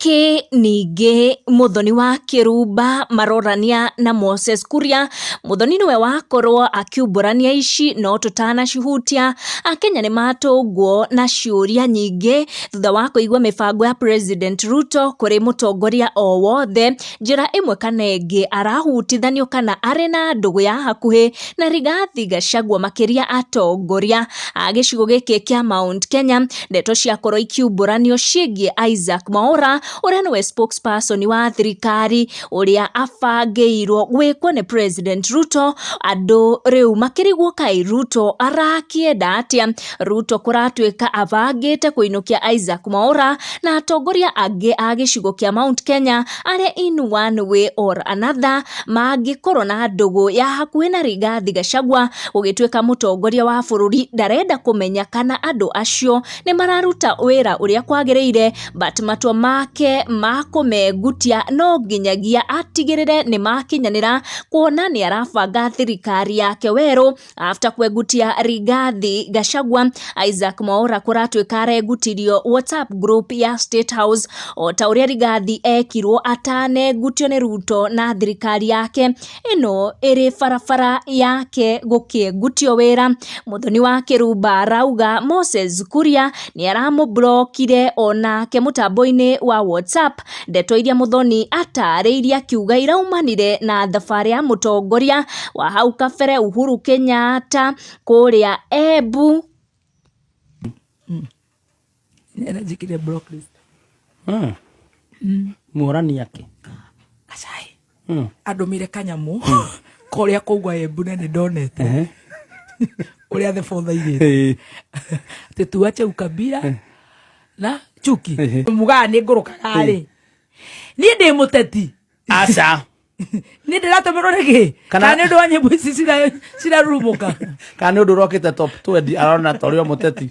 Nĩkĩ ningĩ Muthoni wa Kĩrumba marorania na Moses Kuria? Muthoni nĩwe wakorwo akiumbũrania ici no tũtanacihutia, Akenya nĩ matũngwo na ciũria nyingĩ thutha wa kũigua mĩbango ya President Ruto kũrĩ mũtongoria o wothe njĩra ĩmwe kana ĩngĩ arahutithanio kana arĩ na ndũgũ ya hakuhĩ na Rigathi Gachagua makĩria atongoria a gĩcigo gĩkĩ kĩa Mount Kenya. Ndeto ciakorwo ikiumbũranio ciĩgiĩ Isaac Mwaura ũrĩa nĩwe spokesperson wa thirikari ũrĩa abangĩirwo gwĩkwo nĩ President Ruto. Andũ rĩu makĩrigwo kaĩ Ruto arakĩenda atĩa? Ruto kũratuĩka abangĩte kũinũkia Isaac Mwaura na atongoria angĩ a gĩcigo kĩa Mount Kenya arĩa in one way or another mangĩkorwo na ndũgũ ya hakuhĩ na Rigathi Gachagua gũgĩtuĩka mũtongoria wa bũrũri. Ndarenda kũmenya kana andũ acio nĩ mararuta wĩra ũrĩa kwagĩrĩire, but matua make ma kũmengutia no nginyagia atigĩrĩre nĩ makinyanĩra, kuona nĩ arabanga thirikari yake werũ after kwengutia Rigathi Gachagua. Isaac Mwaura kũratuĩka arengutirio WhatsApp group ya State House o ta ũrĩa Rigathi ekirwo atanengutio nĩ Ruto na thirikari yake ĩno ĩrĩ barabara yake gũkĩengutio wĩra. Muthoni wa Kĩrumba arauga Moses Kuria nĩ aramũblokire onake mũtambo-inĩ wa WhatsApp. Ndeto iria Muthoni atarĩirie akiuga iraumanire na thabarĩ ya mũtongoria wa hau kabere Uhuru Kenyatta kũrĩa Embu. Nĩaranjĩkĩria block list. Muorani ake. Gacai. Andũmĩire kanyamũ korĩa kũgwa Embu na nĩ ndonete ũrĩa the bothairĩte atĩ tuache ukabila na chuki. Mugaga nĩ ngũrũkaga rĩ, niĩ ndĩ mũteti? Aca. Niĩ ndĩratũmĩrwo nĩkĩ? Kana nĩ ũndũ wa nyĩmbo ici cirarurumũka? Kana nĩ ũndũ ũrokĩte top 20 arona ta ũrĩ o mũteti.